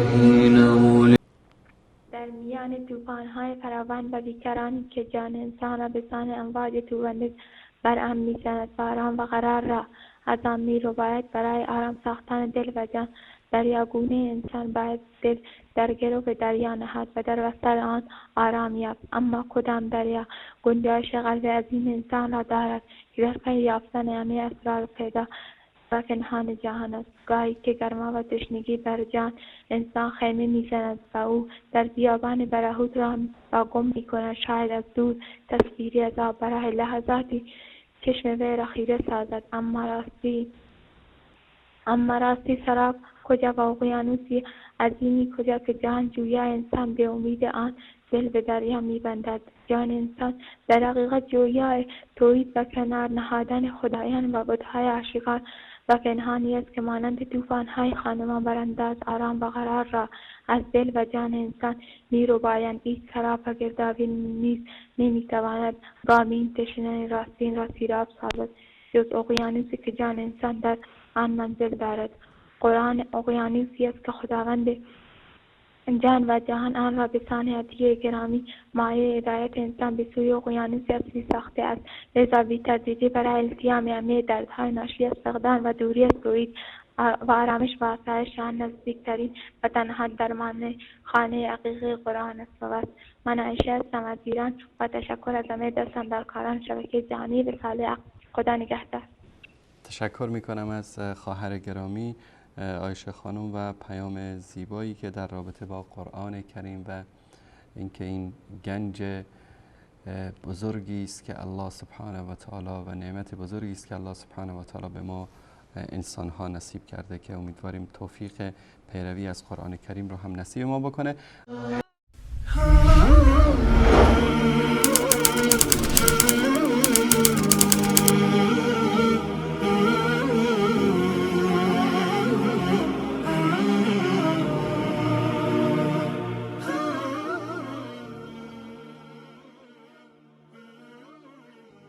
حين در میان طوفان‌های فراوان و بیکرانی که جان انسان را به سان امواج توبنده بر هم می‌زند و آرام و قرار را از آن می‌رباید، برای آرام ساختن دل و جان دریاگونه انسان باید دل در گرو دریا نهاد و در بستر آن آرام یافت. اما کدام دریا گنجایش قلب عظیم انسان را دارد که در پی یافتن همه اسرار پیدا و پنهان جهان است؟ گاهی که گرما و تشنگی بر جان انسان خیمه می‌زند و او در بیابان برهوت راه را گم می‌کند، شاید از دور تصویری از آب برای لحظاتی چشم وی را خیره سازد. اما راستی سراب کجا و اقیانوس عظیمی کجا که جهان جویای انسان به امید آن دل به دریا می‌بندد؟ جان انسان در حقیقت جویای توحید و کنار نهادن خدایان و بت‌های آشکار و پنهانی است که مانند طوفان‌های خانمان برانداز آرام و قرار را از دل و جان انسان می‌ربایند. هیچ سراب و گردابی نیز نمی‌تواند گام این تشنه راستین را سیراب سازد جز اقیانوسی که جان انسان در آن منزل دارد. قرآن اقیانوسی است که خداوند جان و جهان آن را به سان هدیه گرامی مایه هدایت انسان به سوی اقیانوس اصلی ساخته است. لذا بی تردیدی برای التیام همه دردهای ناشی از فقدان و دوری از توحید و آرامش و آسایش آن، نزدیکترین و تنها درمان خانه حقیقی قرآن است و بس. من عایشه هستم از ایران. با تشکر از همه دست اندرکاران شبکه جهانی وصال حق. خدا نگهدار. تشکر میکنم از خواهر گرامی عایشه خانم و پیام زیبایی که در رابطه با قرآن کریم و اینکه این گنج بزرگی است که الله سبحانه و تعالی و نعمت بزرگی است که الله سبحانه و تعالی به ما انسان ها نصیب کرده که امیدواریم توفیق پیروی از قرآن کریم رو هم نصیب ما بکنه.